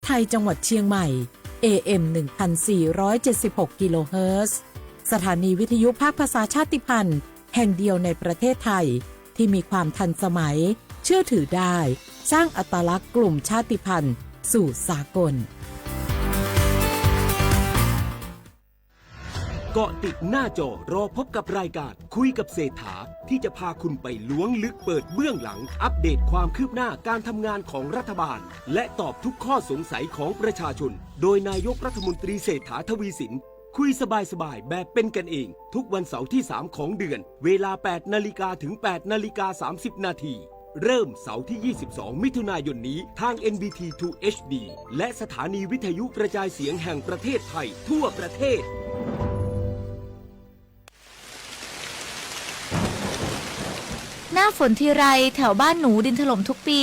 ไทยจังหวัดเชียงใหม่ เอ เอ็ม หนึ่งพันสี่ร้อยเจ็ดสิบหก กิโลเฮิรตซ์ สถานีวิทยุภาคภาษาชาติพันธุ์แห่งเดียวในประเทศไทย ที่มีความทันสมัย เชื่อถือได้ สร้างอัตลักษณ์กลุ่มชาติพันธุ์สู่สากล เกาะติดหน้าจอรอพบกับรายการคุยกับเศรษฐา ที่จะพาคุณไปล้วงลึกเปิดเบื้องหลัง อัปเดตความคืบหน้าการทำงานของรัฐบาล และตอบทุกข้อสงสัยของประชาชน โดยนายกรัฐมนตรีเศรษฐาทวีสิน คุยสบายๆ แบบเป็นกันเอง ทุกวันเสาร์ที่ สาม ของเดือน เวลา แปด นาฬิกาถึง แปด นาฬิกา สามสิบ นาที เริ่มเสาร์ที่ ยี่สิบสอง มิถุนายนนี้ ทาง เอ็น บี ที ทู เอช ดี และสถานีวิทยุกระจายเสียงแห่งประเทศไทยทั่วประเทศ หน้าฝนทีไร แถวบ้านหนูดินถล่มทุกปี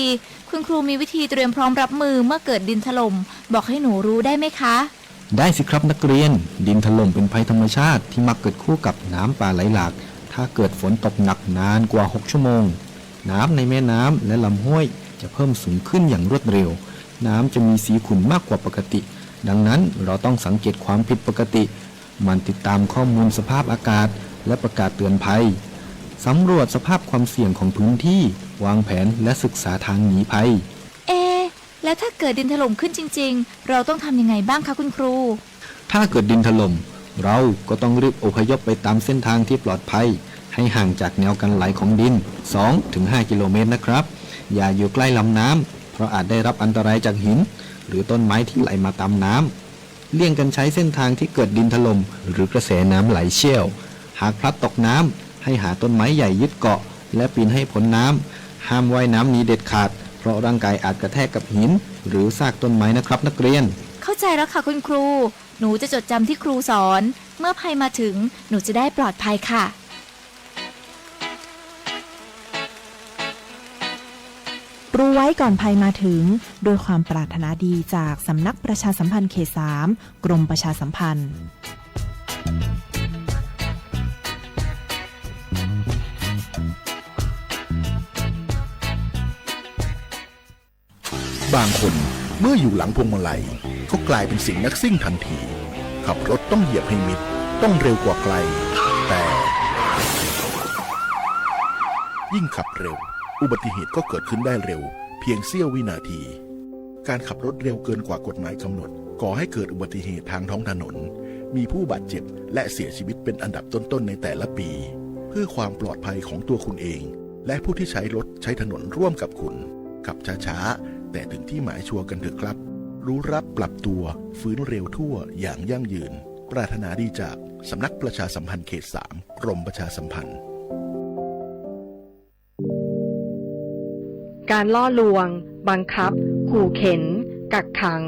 คุณครูมีวิธีเตรียมพร้อมรับมือเมื่อเกิดดินถล่ม บอกให้หนูรู้ได้ไหมคะ ได้สิครับนักเรียน ดินถล่มเป็นภัยธรรมชาติที่มักเกิดคู่กับน้ำป่าไหลหลาก ถ้าเกิดฝนตกหนักนานกว่า หก ชั่วโมง น้ำในแม่น้ำและลำห้วยจะเพิ่มสูงขึ้นอย่างรวดเร็ว น้ำจะมีสีขุ่นมากกว่าปกติ ดังนั้นเราต้องสังเกตความผิดปกติ หมั่นติดตามข้อมูลสภาพอากาศและประกาศเตือนภัย สำรวจสภาพความเสี่ยงของพื้นที่ วางแผนและศึกษาทางหนีภัย เอะ แล้วถ้าเกิดดินถล่มขึ้นจริงๆ เราต้องทำยังไงบ้างคะคุณครู ถ้าเกิดดินถล่ม เราก็ต้องรีบอพยพไปตามเส้นทางที่ปลอดภัย ให้ห่างจากแนวกันไหลของดิน สองถึงห้า กิโลเมตรนะครับ อย่าอยู่ใกล้ลำน้ำ เพราะอาจได้รับอันตรายจากหิน หรือต้นไม้ที่ไหลมาตามน้ำ เลี่ยงกันใช้เส้นทางที่เกิดดินถล่ม หรือกระแสน้ำไหลเชี่ยว หากพลัดตกน้ำ ให้หาต้นไม้ใหญ่ยึดเกาะ และปีนให้พ้นน้ำ ห้ามว่ายน้ำหนีเด็ดขาด เพราะร่างกายอาจกระแทกกับหิน หรือซากต้นไม้นะครับนักเรียน เข้าใจแล้วค่ะคุณครู หนูจะจดจำที่ครูสอน เมื่อภัยมาถึง หนูจะได้ปลอดภัยค่ะ รู้ไว้ก่อนภัยมาถึง ด้วยความปรารถนาดีจากสำนักประชาสัมพันธ์เขต สาม กรมประชาสัมพันธ์ บางคนเมื่ออยู่หลังพวงมาลัยก็กลายเป็นเสียงนักซิ่งทันที ขับรถต้องเหยียบให้มิด ต้องเร็วกว่าใคร แต่ ยิ่งขับเร็ว อุบัติเหตุก็เกิดขึ้นได้เร็ว เพียงเสี้ยววินาที การขับรถเร็วเกินกว่ากฎหมายกำหนด ก่อให้เกิดอุบัติเหตุทางท้องถนน มีผู้บาดเจ็บและเสียชีวิตเป็นอันดับต้นๆในแต่ละปี เพื่อความปลอดภัยของตัวคุณเอง และผู้ที่ใช้รถใช้ถนนร่วมกับคุณ ขับช้าๆ แต่ถึงที่หมายชัวร์กันเถอะครับ รู้รับปรับตัว ฟื้นเร็วทั่วอย่างยั่งยืน ปรารถนาดีจากสำนักประชาสัมพันธ์เขต สาม กรมประชาสัมพันธ์ การล่อลวง บังคับ ขู่เข็น กักขัง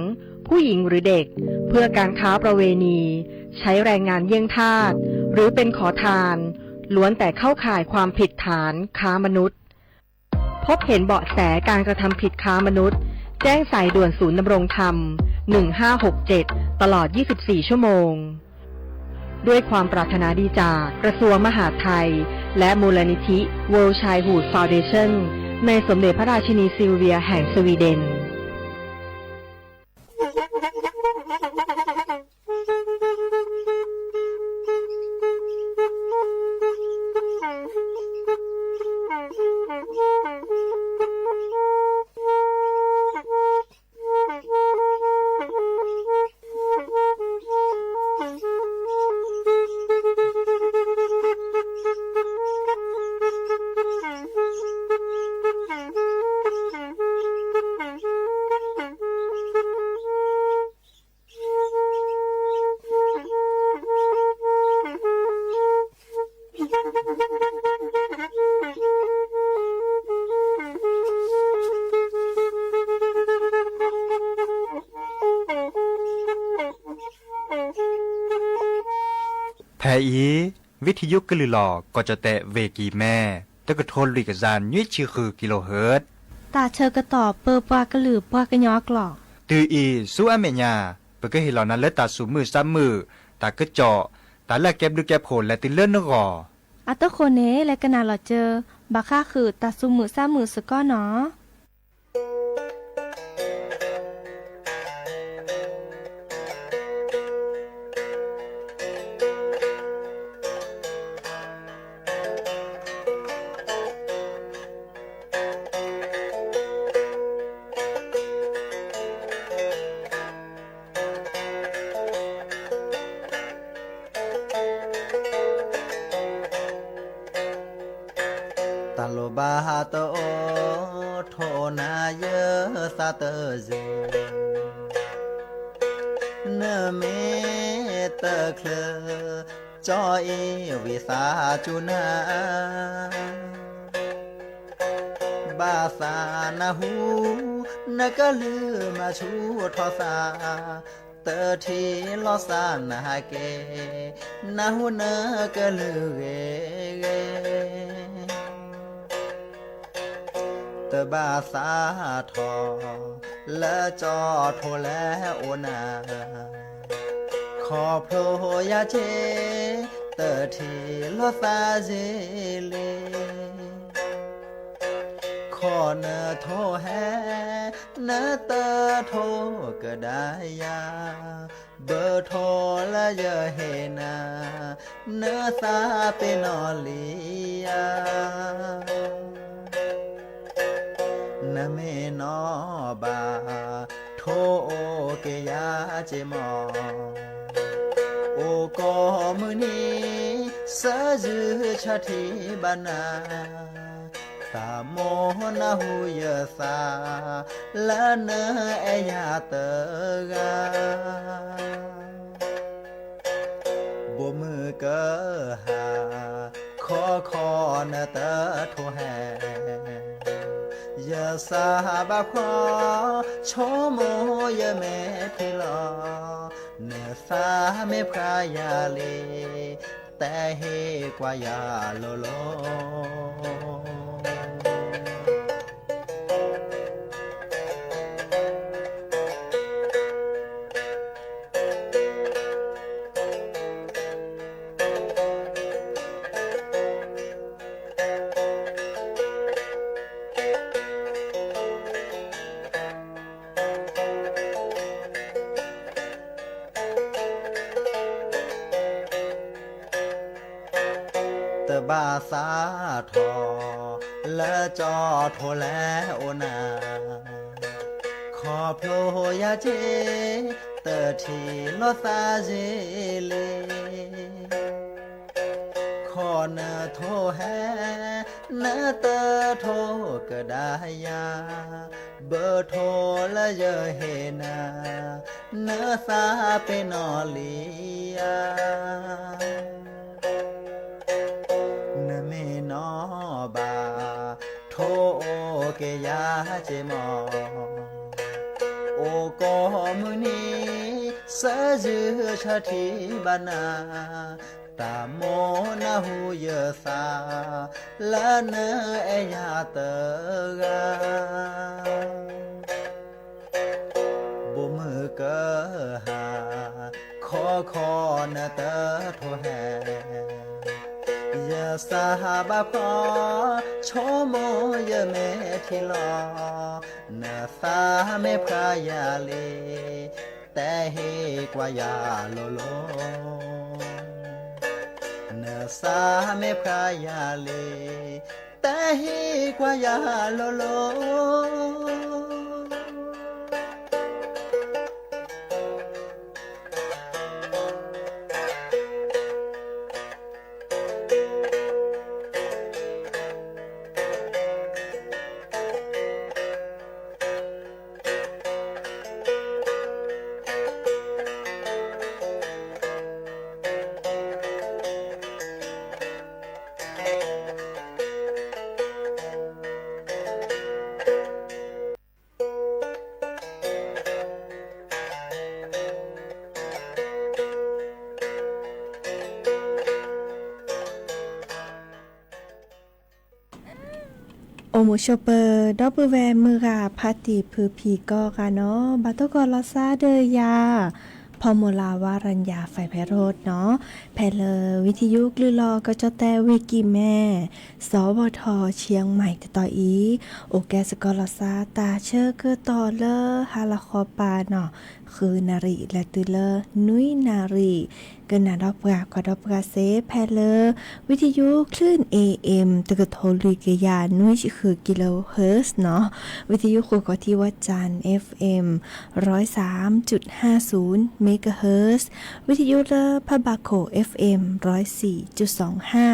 ผู้หญิงหรือเด็ก เพื่อการค้าประเวณี ใช้แรงงานเยี่ยงทาส หรือเป็นขอทาน ล้วนแต่เข้าข่ายความผิดฐานค้ามนุษย์ พบเห็นเบาะแสการกระทำผิดค้ามนุษย์ แจ้งสายด่วนศูนย์ดำรงธรรม หนึ่งห้าหกเจ็ด ตลอด ยี่สิบสี่ ชั่วโมง ด้วยความปรารถนาดีจากกระทรวงมหาดไทย และมูลนิธิ World Childhood Foundation ในสมเด็จพระราชินีซิลเวียแห่งสวีเดน ဖဲအံၤ ဝံထယုကလုၢ်လီၤ ကီၢ်ကၠီၣ်တဲၣ် ဝ့ၢ်ကံၢ်မဲ တကထိလွံၢ်ကယၤနွံဆံဃု ကံလိဟၢၣ် တၢ်ဆၢကတီၢ်ပၢပှၤကလုာ်ပှၤကညီအကျိာ် တုၤအံၤဆူအမဲာ်ညါ ပကဟ့ၣ်လီၤနၤလၢတၢ်သူၣ်မုာ်သးမုာ် တၢ်ကစီၣ် တၢ်လၢအကဲဘျုးကဲဖှိၣ်လဲၤတုၤလၢနဂီၢ် အတဃိန့ၣ် လဲၤကနၣ်လီၤစၢၤ ဘၣ်ဃးဃုာ်တၢ်သူၣ်မုာ်သးမုာ်စ့ၢ်ကီးနီၤ. ဘၣ်တအိၣ်ထိးနၤယသးတယုၢ်, နမ့ၢ်တချုးကၠီအ့ၤဝံသးစူၤနၤ, ဘၣ်သးနၢ်ဟူ နကလုၢ်မၤဆူၣ်ထီၣ်သး, တထံၣ်လီၤသးနဟးက့ၤ, နၢ်ဟူနကလုၢ်ဂ့ၤဂ့ၤ တဘၣ်သးထီၣ် လၢကၠီထိးလဲၤအိၣ်နၤ, ခီဖျိယၤက့ၤ တထံၣ်လီၤသးယ့ၤလံ, ခီနထိးဟဲ နတထိးကဒါယၤ, ဘၣ်ထိးလၢယဟ့ၣ်နၤ နသးပ့ၤနီၣ်လံဧါ. နမ့ၢ်နီၢ်ဘၣ် ထိးအိၣ်က့ၤယၤက့ၤမီၢ်, အိၣ်ကိးမုၢ်နံၤ သးယုၢ်ဆၢထံဘၣ်နၤ, သးမိၢ်နၢ်ဟူယသး လၢနအဲၣ်ယၤတဂၤ ဘိးမုၢ်ကဟၣ် ခီခီနတထိးဟဲ, ယသးဘၣ်ဖှီၣ် ဆိကမိၣ်ယမဲာ်ထံလီၤ, နသးမ့ၢ်ဖျါယၤလံ တဟ့ၣ်ကွၢ်ယၤလိၤလိၤ. တဘၣ်သးထီၣ် လၢကၠီထိးလဲၤအိၣ်နၤ, ခီဖျိယၤက့ၤ တထံၣ်လီၤသးယ့ၤလံ, ခီနထိးဟဲ နတထိးကဒါယၤ, ဘၣ်ထိးလၢယဟ့ၣ်နၤ နသးပ့ၤနီၣ်လံဧါ. နမ့ၢ်နီၢ်ဘၣ် ထိးအိၣ်က့ၤယၤက့ၤမီၢ်, အိၣ်ကိးမုၢ်နံၤ သးယုၢ်ဆၢထံဘၣ်နၤ, သးမိၢ်နၢ်ဟူယသး လၢနအဲၣ်ယၤတဂၤ ဘိးမုၢ်ကဟၣ် ခီခီနတထိးဟဲ, ယသးဘၣ်ဖှီၣ် ဆိကမိၣ်ယမဲာ်ထံလီၤ, နသးမ့ၢ်ဖျါယၤလံ တဟ့ၣ်ကွၢ်ယၤလိၤလိၤ, နသးမ့ၢ်ဖျါယၤလံ တဟ့ၣ်ကွၢ်ယၤလိၤလိၤ. အိၣ်မုာ်ဆိးပၢၤ ဒီပုၢ်ဝဲၢ်မုၢ်ဂၤဖါတံၢ်ဖုဖံးကိးဂၤနီၤ, ဘၣ်တိၢ်ကီးလီၤသးဒီးယၤ ဖီမိၢ်လၤဝါရၤညၣ် ဖဲဖဲရိၣ်နီၤ, ဖဲလၢ ဝံထံယူကလုၢ်လီၤကီၢ်ကၠီၣ်တဲၣ် ဝံၤကံၢ်မဲ စီၤဝီၤထီၣ် ဆံၣ်မဲၣ် တတီၤအံၤ, အိၣ်ကဲစ့ၢ်ကီးလီၤသး တၢ်ဆၢကတီၢ်လၢဟါလီၤဃီပၤနီၤ, ဃုနၣ်ရံၣ်လဲၤတုၤလၢ နွံနၣ်ရံၣ်, ကနၣ်ဒီးပှၤကွၢ်ဒီးပှၤစ့ၢ် ဖဲလၢ ဝံသယုၣ် คลื่น เอเอ็ม တကထိလွံၢ်ကယၤနွံဆံဃု kilohertz နီၤ, ဝံသယုၣ်ဃိးကီၢ်ထံ วันจันทร์ เอฟเอ็ม ร้อยสามจุดห้าศูนย์ megahertz, ဝံသယုၣ်လၢ พระบาโข เอฟเอ็ม ร้อยสี่จุดสองห้า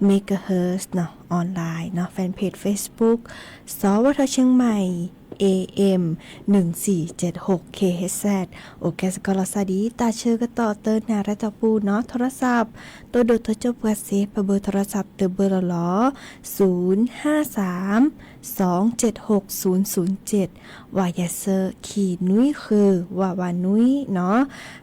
megahertz နီၤ, online နီၤ, fanpage Facebook สวท เชียงใหม่ เอเอ็ม หนึ่งสี่เจ็ดหก เคเอชแซด အိၣ်ကဲစ့ၢ်ကီးလီၤစၢ်ဒ် တၢ်ဆၢကတီၢ်သၢနၣ်ရံၣ်တီၢ်ပူၤနီၤ, โทรศัพท์ တိၢ်ဒိၣ်တိၢ်ကၠိပှၤစ့ၢ် ပဘၢ โทรศัพท์ တဘၢလီၤလီၤ, ศูนย์ห้าสาม สองเจ็ดหกศูนย์ศูนย์เจ็ด ဝးယဲၢ်ဆၢ ခံနွံဃု ဝးဝးနွံနီၤ,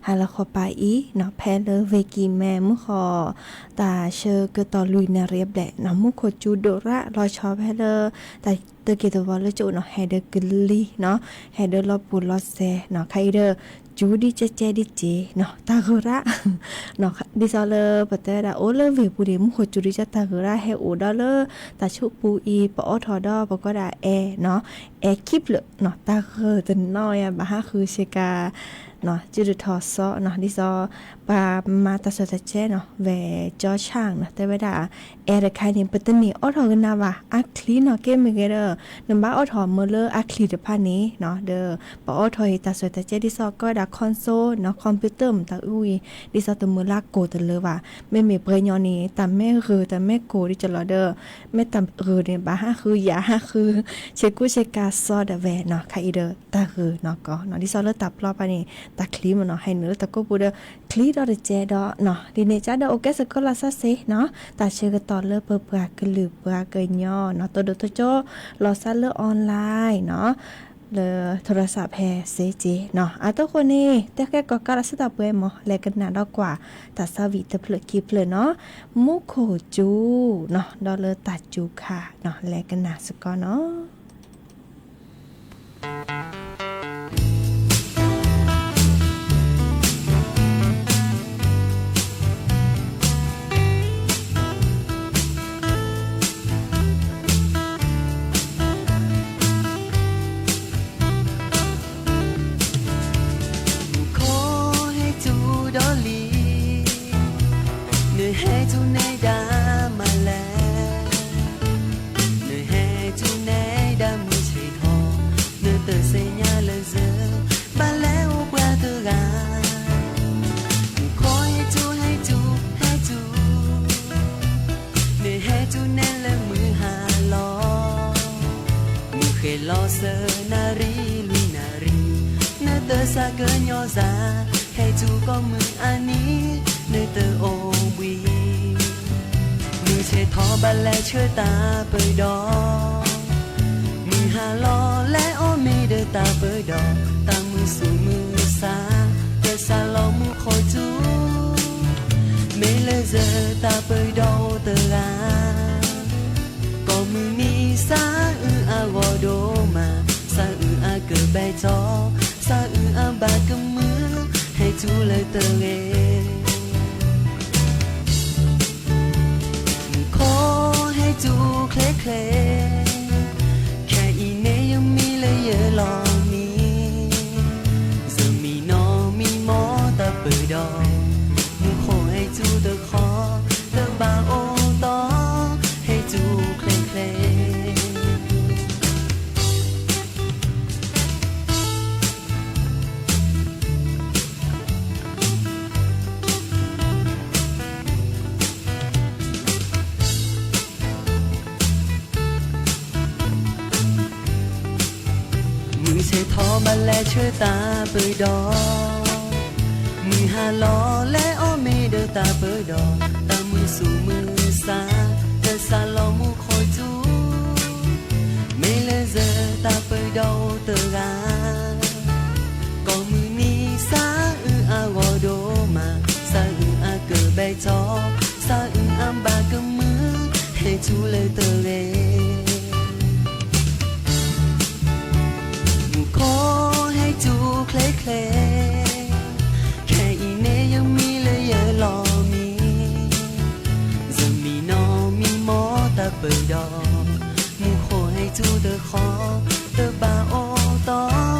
ဟါလီၤဃီပၤအံၤနီၤ, ဖဲလၢ ဝ့ၢ်ကံၢ်မဲ မုၢ်ဃီၤ တၢ်ဆၢကတီၢ်လွံၢ်နၣ်ရံၣ်အဘျဲၣ်နီၤ, မူခိၣ်စူၤဒိၣ်ရၣ်လီၤဆီဖဲလၢ တၢ်တက့ၢ်တဝီလၢကၠိနီၤ, ဟဲဒၢးကလံၤနီၤ, ဟဲဒၢးလီၤပူၤလီၤစဲၤနီၤ, ခဲအံၤဒီး စူၤဒ်ကဲကဲဒ်က့ၤနီၤ, တၢ်ဂုၤရၣ်နီၤ, ဒ်သိးလၢပတဲဝဲဒၣ် အိၣ်လၢဝ့ၢ်ပူၤန့ၣ် မူခိၣ်စူၤဒ်ကဲတၢ်ဂုၤရၣ် ဟဲအိၣ်ဒီးလၢ တၢ်ဆိပူၤအံၤ ပအီထီၣ်ဒီး ပကိးဒၣ်အဲၣ်နီၤ, အဲၣ်ခံဖျၢၣ်နီၤ, တၢ်ဂုၤတနီၤယါ ဘၣ်ဟးဃုဆ့ကၤ စုတထီၣ်စီနီၤ, ဒ်သိး ပှၤမၤတၢ်ဆၢတၢ်ကဲနီၤ, ဝဲၢ်ကၠီဆၣ်နီၤ တဲဝဲဒၣ် အဲၣ်တခါန့ၣ် ပတန့ၢ်အီထီၣ်ကနၣ်ဘၣ် အချံနီၤ, ကဲမ့ၢ်ဂ့ၤဒီး နဘၣ်အီထီၣ်မ့ၢ်လၢအချံတဖၣ်န့ၣ်နီၤ, ဒီးပအီထီၣ်အံၤ တၢ်ဆၢတၢ်ကဲ ဒ်သိးကိးဝဲဒၣ် console နီၤ, computer မတၤအုအံၤ, ဒ်သိးတမ့ၢ်လၢကိၢ်တလၢဘၣ်, မ့မ့ၢ်ပှၤကညီန့ၣ် တၢ်မ့ၢ်ဂုၤ တၢ်မ့ၢ်ကိၢ်ဒ်ကလီၤဒီး မ့ၢ်တၢ်ဂုၤန့ၣ် ဘၣ်ဟးဃုယၤဟးဃု ဆ့ကူဆ့ကၤစီဒီးဝဲနီၤ, ခဲအံၤဒီးတၢ်ဂုၤနီၤကီးနီၤ, ဒ်သိးလၢတၢ်ပျီပၤန့ၣ် တၢ်ချံမ့ၢ်နီၤ, ဟဲနုာ်လၢတၢ်ကိၢ်ပူၤဒီး ချံဒီးတကဲဒီးနီၤ, ဒ်န့ၣ်ကဒီး အိၣ်ကဲစ့ၢ်ကီးလီၤစၢ်စ့ၢ်နီၤ, တၢ်ဆၢကတီၢ်လၢပပှၤကလုာ်ပှၤကညီနီၤ, တိၢ်ဒိၣ်တိၢ်ကၠိ လီၤစၢ်လၢ online နီၤ, လၢ โทรศัพท์ ဖဲစ့ၢ်ကီးနီၤ, အသိးဃိန့ၣ် တဲဃဲကီးကးလီၤစ့ၢ်တၢ်ပှဲၤမ့ၢ် လဲၤကနၣ်ဒီးကွၢ် တၢ်ဆါဝံၤတဖျၢၣ်ခံဖျၢၣ်နီၤ, မူခိၣ်စူၤနီၤ, ဒီးလၢတၢ်စူၤခါနီၤ, လဲၤကနၣ်စ့ၢ်ကီးနီၤ. မူခိၣ်ဟဲစူၤဒီးလံၤ, နဟဲစူၤန့ၢ်ဒၣ်မၤလဲၣ်, နဟဲစူၤန့ၢ်ဒၣ်မုၢ်ဆ့ၣ်ထီၣ်, နတသ့ၣ်ညါလၢၤစၢၤ, ဘၣ်လဲၤအိၣ်ပှၤတဂၤ, မူခိၣ်ဟဲစူၤ ဟဲစူၤ ဟဲစူၤ နဟဲစူၤန့ၢ်လၢမုၢ်ဟါလီၤ, မုၢ်ဃ့လီၤစၢၤနၣ်ရံၣ်လွံၢ်နၣ်ရံၣ်, နတသးကညီၤစၢ်, ဟဲစူၤကိးမုၢ်အနံၤ, နတအိၣ်ဘှံး, မုၢ်ဆ့ၣ်ထီၣ်ဘၣ်လဲၤဆှၢတၢ်ပၢၢ်ဒီး မုၢ်ဟါလီၤလဲၤအီၣ်မ့ၤဒီးတၢ်ပၢၢ်ဒီး, တၢ်မုၢ်ဆူၣ်မုၢ်ဆါ, တၢ်ဆါလီၤမူခိၣ်စူၤ, မ့ၢ်လၢစၢၤတၢ်ပၢၢ်ဒီးအိၣ်တဂၤ, ကိးမုၢ်နံၤစးအုးအဂီၢ်ဒိၣ်မး, စးအုးအကဘဲၣ်ထီၣ်, စးအုးအဘၣ်ကမုာ်, ဟဲစူၤလၢတဂ့ၤ မူခိၣ်ဟဲစူၤချ့ချ့, ခဲအံၤန့ၣ်ယမံလၢယလီၢ်မံ, ယမံနီၢ်မံမီၢ်တၢ်ပၢၢ်ဒီး, မူခိၣ်ဟဲစူၤတခီ, တဘၣ်အိၣ်တီ, ဟဲစူၤချ့ချ့ မုၢ်ဆ့ၣ်ထီၣ်ဘၣ်လဲၤဆှၢတၢ်ပၢၢ်ဒီး, မုၢ်ဟါလီၤလဲၤအီၣ်မ့ၤဒီးတၢ်ပၢၢ်ဒီး, တၢ်မုၢ်ဆူၣ်မုၢ်ဆါ, တၢ်ဆါလီၤမူခိၣ်စူၤ, မ့ၢ်လၢစၢၤတၢ်ပၢၢ်ဒီးအိၣ်တဂၤ, ကိးမုၢ်နံၤစးအုးအဂီၢ်ဒိၣ်မး, စးအုးအကဘဲၣ်ထီၣ်, စးအုးအဘၣ်ကမုာ်, ဟဲစူၤလၢတဂ့ၤ မူခိၣ်ဟဲစူၤချ့ချ့, ခဲအံၤန့ၣ်ယမံလၢယလီၢ်မံ, ယမံနီၢ်မံမီၢ်တၢ်ပၢၢ်ဒီး, မူခိၣ်ဟဲစူၤတခီ, တဘၣ်အိၣ်တီ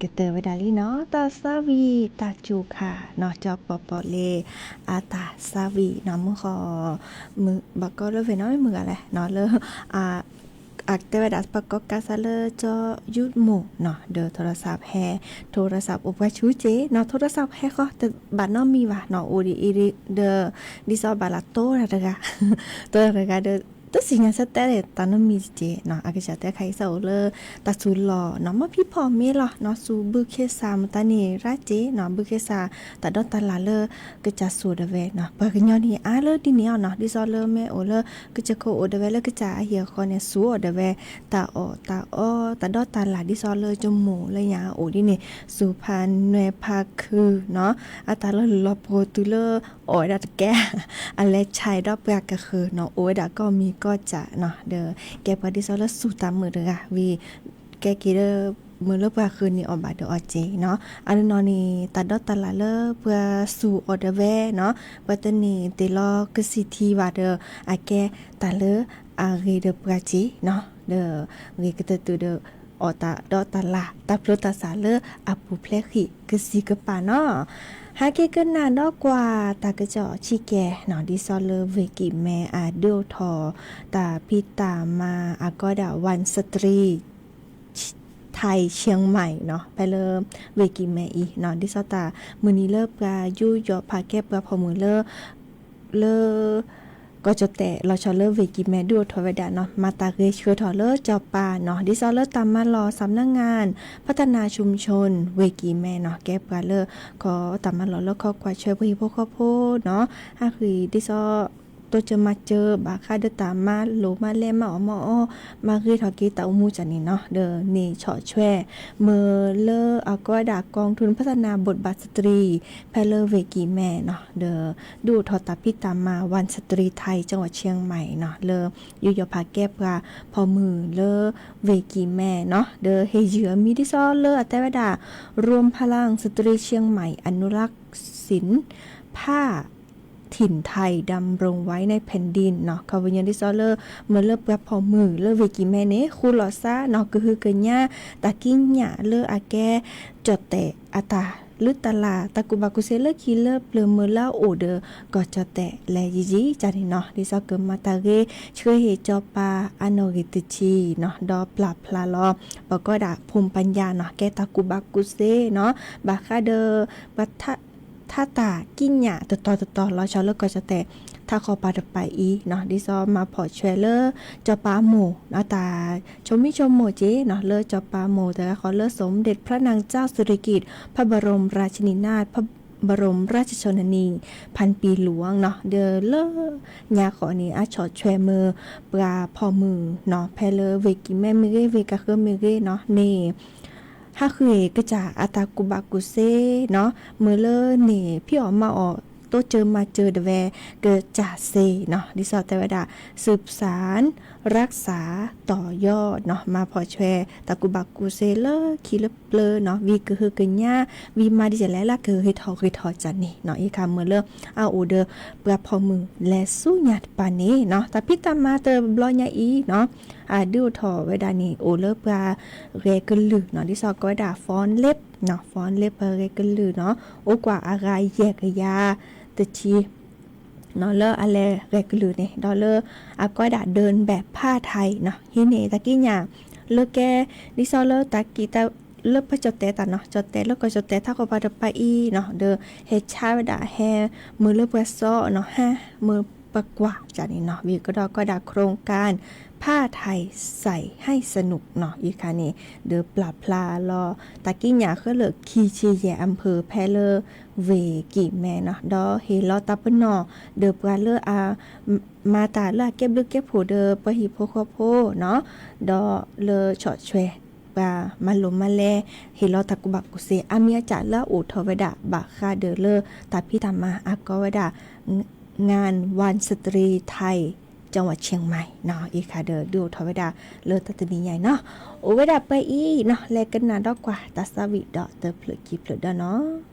ကတၢၢ်ဝဲဒၣ်လံနီၤ တၢ်သးဝံၣ်တၢ်စူၤခါနီၤ ကၠီပီပီလ့ အတၢ်သးဝံၣ်နီၤ မုၢ်ဃီ ဘၣ်ကီလၢဖဲနီၤ မုၢ်ဂၤလဲၣ်နီၤ လၢ အတဲဝဲဒၣ်ပှၤကိးကးစးလၢကၠီယူးမိၢ်နီၤ ဒီး โทรศัพท์ ဟဲ โทรศัพท์ အိၣ်ပှၤဆူက့နီၤ โทรศัพท์ ဟဲဃီ တဘၣ်နီတမံၤဘၣ်နီၤ အိၣ်ဒ်အံၤဒီး ဒ်သိးဘၣ်လၢတိတၢ်တဂၤ တိတၢ်တဂၤဒီး တသ့ၣ်ညါဆၢတဲာ်တၢ်နီတမံၤတက့ၢ်နီၤ အကစၢ်တဲခါအံၤစ့ၢ်အိၣ်လၢ တၢ်စူၤလီၢ်နီၤ မ့ၢ်ဖံးဖီၣ်မ့ၢ်လီၤနီၤ စူၤဘုခ့စၢ်မတၤန့ၣ် ရၢ်က့နီၤ ဘုခ့စၢ် တၢ်ဒီတၢ်လၣ်လၢ ကစၢ်စူၤဒၣ်ဝဲနီၤ ပှၤကညီန့ၣ် အါလၢဒ်န့ၣ်အီၤနီၤ ဒ်သိးလၢမ့ၢ်အိၣ်လၢ ကစၢၢ်ခိၣ်အိၣ်ဒၣ်ဝဲလၢကစၢ်အဟံၣ်အဃီန့ၣ် စူၤအီၣ်ဒၣ်ဝဲ တၢ်အီၣ်တၢ်အီ တၢ်ဒီတၢ်လၣ် ဒ်သိးလၢကၠီမိၢ်လၢညါအိၣ်ဒ်န့ၣ် စူၤဖးနွဲၢ်ဖးခုနီၤ အတၢ်လၢလီၤပှီၤတုၤလၢ အီၣ်ဝဲဒၣ်တကဲ အလဲၤဆဲးဒီးပှၤကဃၢၤနီၤ အိၣ်ဝဲဒၣ်ကီၢ်မံၤကီၢ်စဲၣ်နီၤ ဒီးကဲပှၤဒ်သိးလၢစူၤတၢ်မုာ်တဂၤဝံၤ ကဲက့ၤလၢ မုာ်လၢပှၤဃၢၤန့ၣ်အီၣ်ဘၣ်ဒီးအီၣ်က့နီၤ အါန့ၣ်နီၤန့ၣ် တၢ်ဒီတၢ်လၣ်လၢပှၤစူၤအီၣ်ဒၣ်ဝဲနီၤ ပှၤတန့ၢ်တ့ၢ်လီၤကစံၣ်ထံဘၣ်ဒီး အကဲတၢ်လၢအဂ့ၤဒီးပှၤက့နီၤ ဒီးဂ့ၤကတၢၢ်တုၤဒီး အီၣ်တၢ်ဒီတၢ်လၣ် တၢ်ပျိတၢ်ဆးလၢအပူၤဖျဲးဃံးကစံးကပၤနီၤ ဟဲက့ၤကနၣ်ဒီးကွၢ်တၢ်ကစီၣ်ဆံးကဲနီၤ ဒ်သိးလၢဝ့ၢ်ကံၣ်မဲအဒုးအိၣ်ထီၣ် တၢ်ဖံးတၢ်မၤအကီဒၣ် วันสตรี ไทยเชียงใหม่ နီၤ ဖဲလၢ ဝ့ၢ်ကံၣ်မဲအံၤနီၤ ဒ်သိးတၢ်မုၢ်နံၤလၢပှၤယူးယီၣ်ဖးကဲပှၤဖီၣ်မုၢ်လၢ လၢ ကီၢ်ကၠီၣ်တဲာ် လီၤဆီလၢဝ့ၢ်ကံၣ်မဲဒုးအိၣ်ထီၣ်ဝဲဒၣ်နီၤ မၤတၢ်ဂဲၤဆှၢထီၣ်လၢစီၤပၤနီၤ ဒ်သိးလၢတၢ်မၤလီၢ် สำนักงานพัฒนาชุมชน ဝ့ၢ်ကံၣ်မဲနီၤ ကဲပှၤလၢ ခီတၢ်မၤလီၢ်လၢခီကွၢ်ဆၢပှၤဟံၣ်ဖိဃီဖိနီၤ ဟးဃံးဒ်သိး တိစၢၤမၤစၢၤ ဘၣ်ဃးဒီးတၢ်မၤလိာ်မၤလဲမၤအီၣ်မၤအီ မၤဂ့ၤထီၣ်က့ၤတၢ်အိၣ်မူတၢ်န့ၣ်နီၤ ဒီးန့ၢ်ဆီၣ်ထွဲ မ့ၢ်လၢအကီဝဲဒၣ် กองทุนพัฒนาบทบาทสตรี ဖဲလၢဝ့ၢ်ကံၣ်မဲနီၤ ဒီး ဒုးအိၣ်ထီၣ်တၢ်ဖံးတၢ်မၤ วันสตรีไทยจังหวัดเชียงใหม่ နီၤ လၢ ယူးယီၣ်ဖးကဲပှၤဖီၣ်မုၢ်လၢ ဝ့ၢ်ကံၣ်မဲနီၤ ဒီးဟ့ၣ်ယုၢ်အမံၤဒ်သိးလၢအတဲဝဲဒၣ် รวมพลังสตรีเชียงใหม่อนุรักษ์ศิลปะ ถิ่นไทยดำรงไว้ในแผ่นดิน နီၤ ခီပညီဒ်သိးလၢ မ့ၢ်လၢပှၤဖီၣ်မုၢ်လၢဝ့ၢ်ကံၣ်မဲန့ၣ် ဃူလီၤသးနီၤ ကဟုကညး တၢ်ကံးညာ်လၢအကဲ ကၠီၣ်တဲာ်အတၢ် လုၢ်တၢ်လၢ် တၢ်ကူၣ်ဘၣ်ကူၣ်သ့လၢခံလၢပျၢၤမ့ၢ်လၢအအိၣ်ဒီး ကီၢ်ကၠီၣ်တဲာ်လဲၤယံာ်ယံာ်ကၢ်န့ၣ်နီၤ ဒ်သိးကမၤတၢ်ဂ့ၤ ဆှၢဟ့ၣ်စီၤပၤအနီၣ်ဂံၢ်တဆံနီၤ ဒီးပျၢ်ဖျါလီၤ ပကိးဒၣ် ภูมิปัญญา နီၤ ကဲတၢ်ကူၣ်ဘၣ်ကူၣ်သ့နီၤ ဘၣ်ဃးဒီး ပှၤ ထါတၢ်ကံးညာ်တတီၤတတီၤ လီၤဆီလၢကီၢ်ကၠီၣ်တဲာ် ထးဃီၤပၤတပၤအံၤနီၤ ဒ်သိးမၤဖီၣ်ဆွဲလၢ စီၤပၤအမိၢ်နီၤ တၢ်ဆိမိၣ်ဆိကမိၣ်က့ၤနီၤ လၢစီၤပၤအမိၢ်တဂၤဃီလၢ สมเด็จพระนางเจ้าสิริกิติ์ พระบรมราชินีนาถ พระบรมราชชนนีพันปีหลวง နီၤ ဒီးလၢညါဃီန့ၣ် အဆီၣ်ထွဲမ့ၢ်ပှၤဖီၣ်မုၢ်နီၤ ဖဲလၢဝ့ၢ်ကံၣ်မဲမ့ၢ်ဂ့ၤ ဝ့ၢ်ကၤဃၢမ့ၢ်ဂ့ၤနီၤ န့ၣ် ဟးဃ့ၢ်ကစၢ်အတၢ်ကူၣ်ဘၣ်ကူၣ်သ့နီၤ မ့ၢ်လၢန့ၣ် ဖံးအီၣ်မၤအီၣ် တိစၢၤမၤစၢၤဒၣ်ဝဲကစၢ်စ့နီၤ ဒ်သိးတဲဝဲဒၣ် สืบสาน รักษา ต่อยอด နီၤ မၤဖီၣ်ဆွဲ တၢ်ကူၣ်ဘၣ်ကူၣ်သ့လၢခံလၢပျၢၤနီၤ ဝံၤကဟုကညး ဝံၤမၤဒ်လဲၣ်လၢကဂ့ၤထီၣ်ဂ့ၤထီၣ်ကၢ်န့ၣ်နီၤ အံၤခါမ့ၢ်လၢအအိၣ်ဒီးပှၤဖီၣ်မုၢ်လဲၤဆူညါတပၤန့ၣ်နီၤ တၢ်ဖံးတၢ်မၤတဘျီညါအံၤနီၤ အဒုးအိၣ်ထီၣ်ဝဲဒၣ်န့ၣ် အိၣ်လၢပှၤဂဲၤကလုာ်နီၤ ဒ်သိးကိးဝဲဒၣ် ฟ้อนเล็บ နီၤ ฟ้อนเล็บ ပှၤဂဲၤကလုာ်နီၤ အိၣ်ကွၢ်အဂၤယဲၢ်ကယၤတဆံ လၢအလဲၤဂဲၤကလုၢ်န့ၣ် ဒီးလၢအကိးဝဲဒၣ် เดินแบบผ้าไทย နီၤ ဟံးန့ၢ်တၢ်ကံးညာ် လၢကဲ ဒ်သိးလၢတၢ်ကံး လၢပှၤကၠီၣ်တဲာ်တၢ်နီၤ ကၠီၣ်တဲာ်လၢကီၢ်ကၠီၣ်တဲာ်ထးကီၢ်ပၤတပၤအံၤနီၤ ဒီးဟဲဆါဝဲဒၣ် ဟဲမုာ်လၢပှၤစီနီၤ ဟဲမုာ်ပှၤကွၢ်ကန့ၣ်နီၤ ဝံၤကဒီးကိးဝဲဒၣ် โครงการผ้าไทย ใส่ให้สนุก နီၤ အံၤခါန့ၣ် ဒီးပျၢ်ဖျါလီၤ တၢ်ကံးညာ်ဃၢလၢာ် ခံဆံယဲၢ် อำเภอ ဖဲလၢ ဝ့ၢ်ကံၢ်မဲနီၤ ဒီးဟ့ၣ်လီၤတၢ်ပနီၣ် ဒီးပှၤလၢအ မၤတၢ်လၢအကဲဘျုးကဲဖှိၣ်ဒီးပှၤဟံၣ်ဖိဃီဖိနီၤ ဒီးလၢဆီၣ်ထွဲ ပှၤမၤလိာ်မၤလဲ ဟ့ၣ်လီၤတၢ်ကူၣ်ဘၣ်ကူၣ်သ့ အါမံၤအါကၠၢ်လၢအအိၣ်ထီၣ်ဝဲဒၣ် ဘၣ်ဃးဒီးလၢတၢ်ဖံးတၢ်မၤအကိးဝဲဒၣ် งานวันสตรีไทย จังหวัดเชียงใหม่ နီၤ အံၤခါဒီး ဒုးအိၣ်ထီၣ်ဝဲဒၣ်လၢတၢ်တနံၤညါအံၤနီၤ အိၣ်ဝဲဒၣ်ပှဲၤအံၤနီၤ လဲၤကနၣ်ဒီးကွၢ်တၢ်သးဝံၣ်ဒီးတဖျၢၣ်ခံဖျၢၣ်ဒီးနီၤ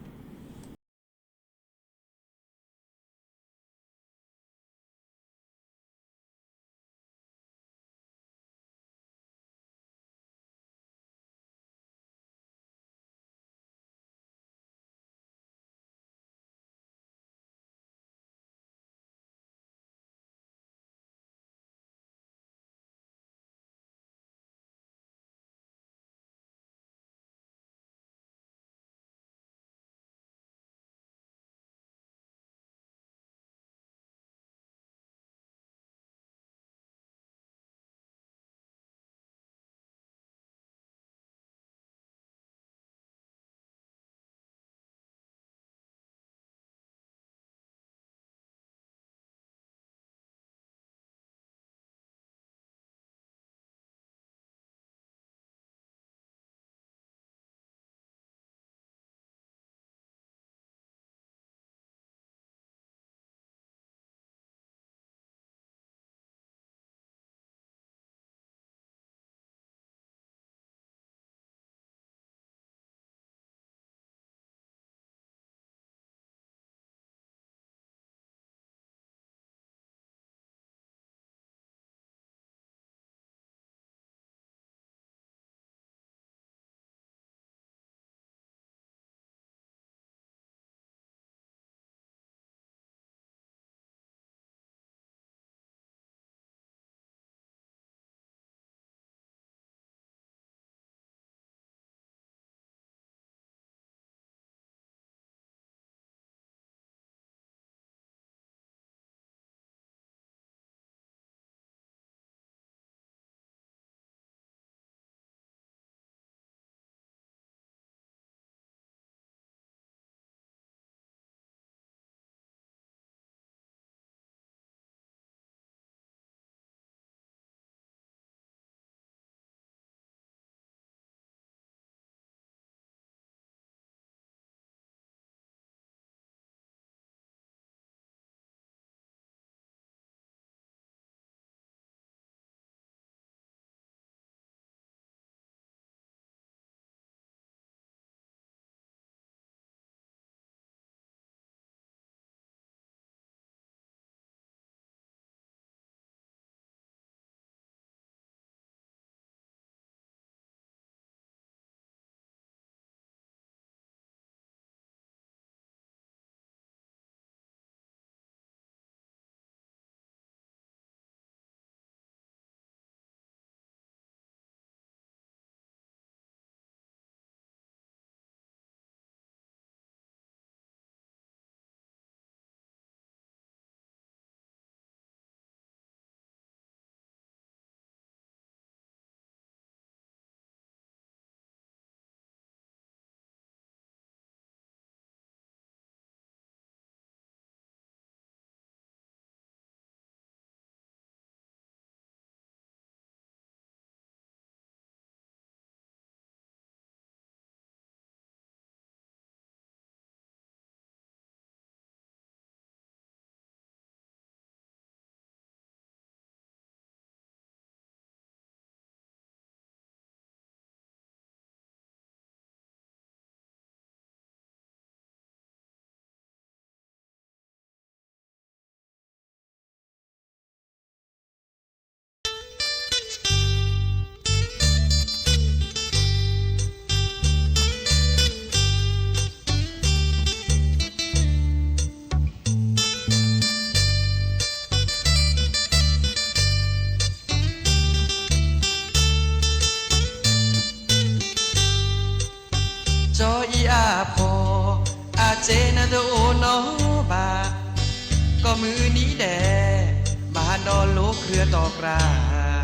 ဒီးလိၣ်ဃုအတီၢ်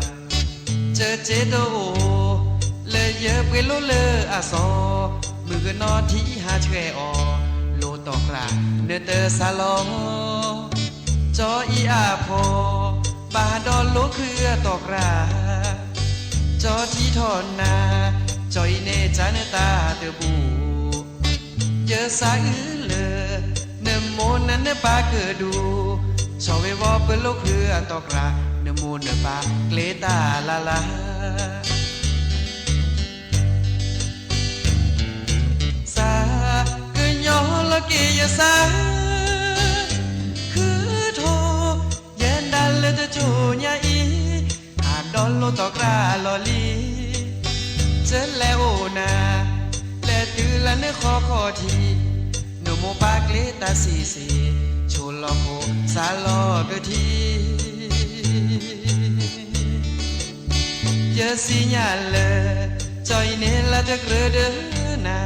ကြၢး, ကၢကၠ့တအိၣ် လၢယပှ့ၤလိလၢအစီၤ, မုၢ်ကနီၤထံဟးဆှဲးအီၤ, လိၣ်တီၢ်ကြၢး နတစးလီၤ, ကၠီအံၤအဖီ, ဘၣ်ဒီးလိၣ်ဃုအတီၢ်ကြၢး, ကၠီထံထီၣ်နၤ, ကၠီအံၤန့ၣ်ကၢနတၢ်တဘူၣ် ယစးအုလၢ နမိၢ်နၤနပၢ်ကဒူၣ်, ဆီၣ်ဝဲဝီၤပလိၣ်ဃုအတီၢ်ကြၢး, နမိၢ်နပၢ်ကျဲတၢ်လၢ်လၢ် စးကညီလီၤက့ၤယစး, ဃုထီၣ် ယဲဒၣ်လၢတကၠိညါအံၤ, အဒီးလိၣ်တီၢ်ကြၢးလီၢ်လံၤ, ကၢလဲၤအိၣ်နၤ, လဲၤတုၤလၢနဃီခီၣ်ထံး, နမိၢ်ပၢ်ကျဲတၢ်စံးစ့ၣ်, ဆိလီၤဃိစးလီၤကထံး ယသ့ၣ်ညါလၢ ကၠီအံၤန့ၣ်လၢတကြၢးဒီးနၤ,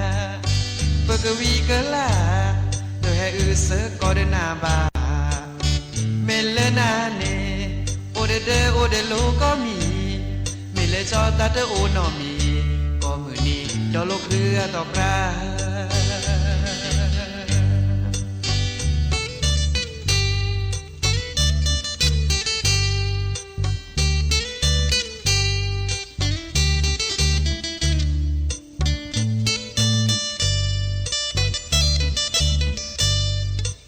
ပကဝံၤကလၢ် တဟဲအုးစၢကီးဒီးနၤဘၣ်. မ့ၢ်လၢနၤန့ၣ် အိၣ်ဒီးဒၢအိၣ်ဒီးလိၤကိးမံၤ, မ့ၢ်လၢကၠီတၢ်တအိၣ်နီတမံၤ, ကိးမုၢ်နံၤဒီးလိၣ်ဃုအတီၢ်ကြၢး စးက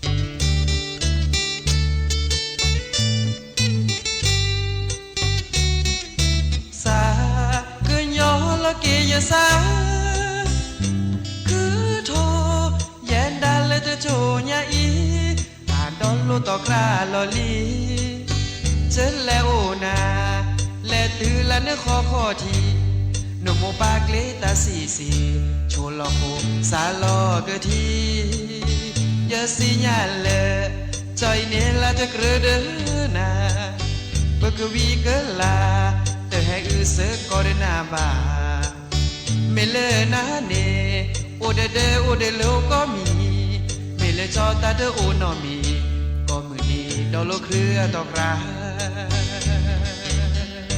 ညီလီၤက့ၤယစး, ဃုထီၣ် ယဲဒၣ်လၢတကၠိညါအံၤ, အဒီးလိၣ်တီၢ်ကြၢးလီၢ်လံၤ, ကၢလဲၤအိၣ်နၤ, လဲၤတုၤလၢနဃီခီၣ်ထံး, နမိၢ်ပၢ်ကျဲတၢ်စံးစ့ၣ်, ဆိလီၤဃိစးလီၤကထံး ယသ့ၣ်ညါလၢ ကၠီအံၤန့ၣ်လၢတကြၢးဒီးနၤ, ပကဝံၤကလၢ် တဟဲအုးစၢကီးဒီးနၤဘၣ်. မ့ၢ်လၢနၤန့ၣ် အိၣ်ဒီးဒၢအိၣ်ဒီးလိၤကိးမံၤ, မ့ၢ်လၢကၠီတၢ်တအိၣ်နီတမံၤ, ကိးမုၢ်နံၤဒီးလိၣ်ဃုအ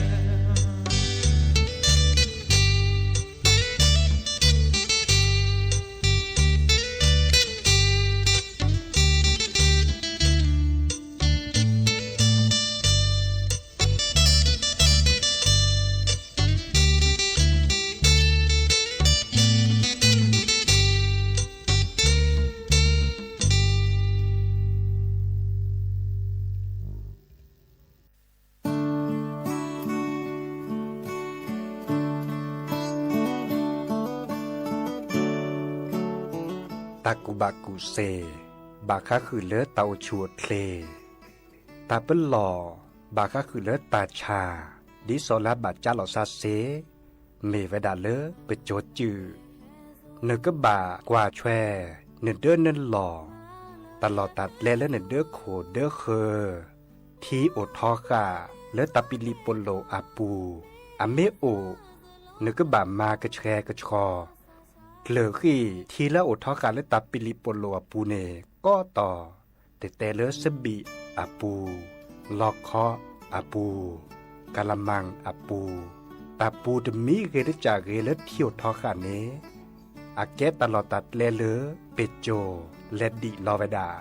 တီၢ်ကြၢးတၢ်ကူၣ်ဘၣ်ကူၣ်သ့, ဘၣ်ဃးဃုာ်လၢတၢ်အိၣ်ဆူၣ်အိၣ်ချ့, တၢ်ပလီၢ်, ဘၣ်ဃးဃုာ်လၢတၢ်ဆါ, ဒ်သိးလၢအဘၣ်ကၠါလီၤစၢ်စ့, မ့ၢ်ဝဲဒၣ်လၢပစိၤစုၣ်, နကဘၣ်ကွၢ်ထွဲ နဒၢနလီၢ်, တၢ်လီၢ်တၢ်ကျဲလၢနဒၢခိၣ်ဒၢဃၢၤ, ထံအိၣ်ထီဃာ်လၢတၢ်ပံးလံးပီးလိာ်အပူၤ, အမ့ၢ်အိၣ်, နကဘၣ်မၤကဆှဲကဆှီ, ကျၢၤဃံၢ်ထံလၢအိၣ်ထီဃာ်လၢတၢ်ပံးလံးပီးလိာ်အပူၤန့ၣ် ကိးတီၤ, တတဲလၢစဘံးအပူၤ, လီခီအပူၤ, ကၤလမၣ်အပူၤ, တၢ်ပူၤတမံၤဂ့ၤတကးဂ့ၤလၢထံအိၣ်ထီဃာ်န့ၣ်, အကဲတၢ်လီၢ်တၢ်ကျဲလၢပစိၤလဲၤဒံးလီၤဝဲဒၣ်,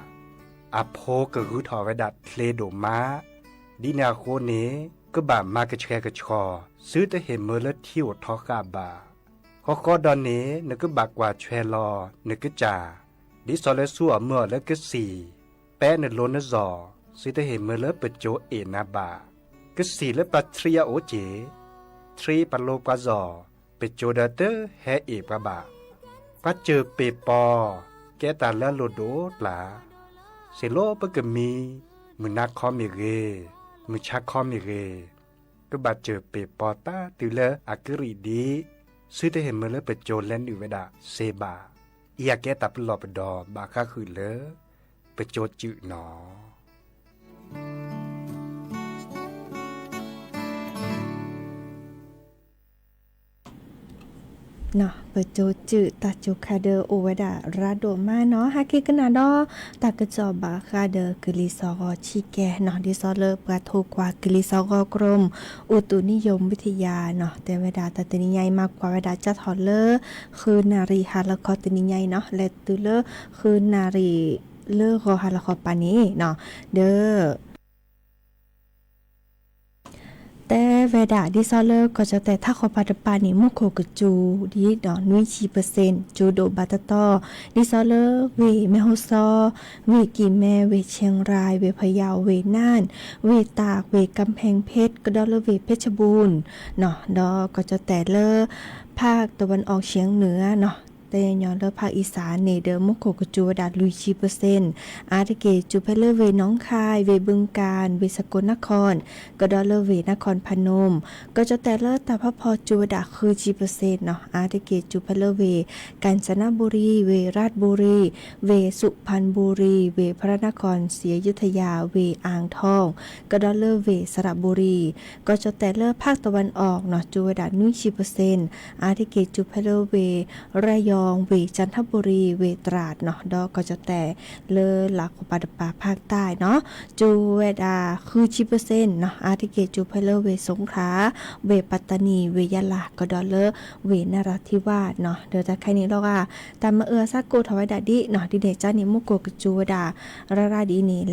အဖိကဂုာ်ထီၣ်ဝဲဒၣ်ချ့ဒိၣ်မး, ဒ်န့ၣ်အဃိန့ၣ် ကဘၣ်မၤကဆှဲကဆှီ, သုတဟ့ၣ်မၢလၢထံအိၣ်ထီဃာ်ဘၣ်. ဃီဃီဒီးန့ၣ် နကဘၣ်ကွၢ်ထွဲလီၤနကစၢ်, ဒ်သိးလၢဆူအီၤမၢအီၤလၢကသံၣ်, ပဲနလိၤနစီၤ, သုတဟ့ၣ်မၢလၢပစိၤအ့ၣ်နၤဘၣ်. ကသံၣ်လၢပှၤထံအအိၣ်က့ၢ်, ထံပှၤလိၤပှၤစီၤ, ပစိၤဒီးတဟဲအ့ၣ်ပှၤဘၣ်. ပှၤစၢၢ်ပ့ၢ်ပီၤ, ကဲတၢ်လၢအလိၣ်ဒိၣ်ပျၢ်, စ့ၢ်လီၤပကမံၤ, မုၢ်နၤခီမ့ၢ်ဂ့ၤ, မုၢ်ဆါခီမ့ၢ်ဂ့ၤ, ကဘၣ်စၢၢ်ပ့ၢ်ပီၤတၢ်တုၤလၢအကရံၣ်ဒံး, သုတဟ့ၣ်မၢလၢပစိၤလဲၤနုာ်ဝဲဒၣ်စ့ဘၣ်. အံၤအကဲတၢ်ပလီၢ်ပဒီၣ်ဘၣ်ဃးဃုာ်လၢပစိၤစုၣ်နီၤ. ပကၠိစုၣ်တၢ်စူၤခါဒီးအိၣ်ဝဲဒၣ်ရၤဒိၣ်မးနီၤ, ဟဲက့ၤကနၣ်ဒီး တၢ်ကစီၣ်ဘၣ်ဃးဒီးကလံၤစီၤဂီၤဆံကဲနီၤ, ဒ်သိးလၢပှၤထိၣ်ကွၢ်ကလံၤစီၤဂီၤ กรมอุตุนิยมวิทยาနီၤ, တဲဝဲဒၣ်တၢ်တနံၤညါအံၤ မၤကွၢ်ဝဲဒၣ်ကၠၢ်ထီၣ်လၢ ဃုနၣ်ရံၣ်ဟါလီၤခီတနံၤညါအံၤနီၤ, လဲၤတုၤလၢဃုနၣ်ရံၣ်လၢဂီၤဟါလီၤခီပၤန့ၣ်နီၤ, ဒီး တဲဝဲဒၣ်ဒ်သိးလၢကီၢ်ကၠီၣ်တဲၣ်ထးခီပၤတပၤန့ၣ် မူခိၣ်ကစူၤဒ်ဒီးနွံဆံပၢၣ်စ့ၣ် ကၠိဒိၣ်ဘၣ်တတီၤ, ဒ်သိးလၢဝ့ၢ်မဲၢ်ဟီၣ်စီ, ဝ့ၢ်ကံၢ်မဲ, ဝ့ၢ်ခၠ့ၣ်ရၢၣ်, ဝ့ၢ်ဖယၣ်, ဝ့ၢ်နၢၼ်ႉ, ဝ့ၢ်တၢ်, ဝ့ၢ်ကၣ်ဖဲၣ်ဖ့ၣ် ကဒီးလၢဝ့ၢ်ဖ့ၣ်ဆဘူၣ်နီၤ, ဒီးကီၢ်ကၠီၣ်တဲၣ်လၢ ภาคตะวันออกเฉียงเหนือနီၤ, တဲညီလၢ ภาคอีสานန့ၣ် ဒီးမူခိၣ်ကစူၤဝဲဒၣ်လွံၢ်ဆံပၢၣ်စ့ၣ်, အါတက့ၢ်ကၠိဖဲလၢဝ့ၢ် หนองคาย, ဝ့ၢ် บึงกาฬ, ဝ့ၢ် สกลนคร, ကဒီးလၢဝ့ၢ် นครพนม, ကီၢ်ကၠီၣ်တဲၣ်လၢတၢ်ဖးဖီကၠိဝဲဒၣ်ဃုဆံပၢၣ်စ့ၣ်နီၤ, အါတက့ၢ်ကၠိဖဲလၢဝ့ၢ် กาญจนบุรี, ဝ့ၢ် ราชบุรี, ဝ့ၢ် สุพรรณบุรี, ဝ့ၢ် พระนครศรีอยุธยา, ဝ့ၢ် อ่างทอง, ကဒီးလၢဝ့ၢ် สระบุรี, ကီၢ်ကၠီၣ်တဲၣ်လၢ ภาคตะวันออกနီၤ ကၠိဝဲဒၣ်နွံဆံပၢၣ်စ့ၣ်, အါတက့ၢ်ကၠိဖဲလၢဝ့ၢ် ระยอง, ဝ့ၢ် จันทบุรี, ဝ့ၢ် ตราดနီၤ, ဒီးကီၢ်ကၠီၣ်တဲၣ်လၢလၢ်ကပၤတပၤ ภาคใต้နီၤ, ကၠိဝဲဒၣ်ဃုဆံပၢၣ်စ့ၣ်နီၤ, အါတက့ၢ်ကၠိဖဲလၢဝ့ၢ် สงขลา, ဝ့ၢ် ปัตตานี, ဝ့ၢ် ยะลา, ကဒီးလၢဝ့ၢ် นราธิวาสနီၤ, ဒီးတၢ်ခဲအံၤန့ၣ်လီၤဂာ် တၢ်မၤအၢအသးကိးထီၣ်ဝဲဒၣ်ဒ်နီၤ, ဒ်န့ၣ်ကၠၢ်န့ၣ် မူခိၣ်ကစူၤဝဲဒၣ် ရၤရၤဒ်အံၤန့ၣ်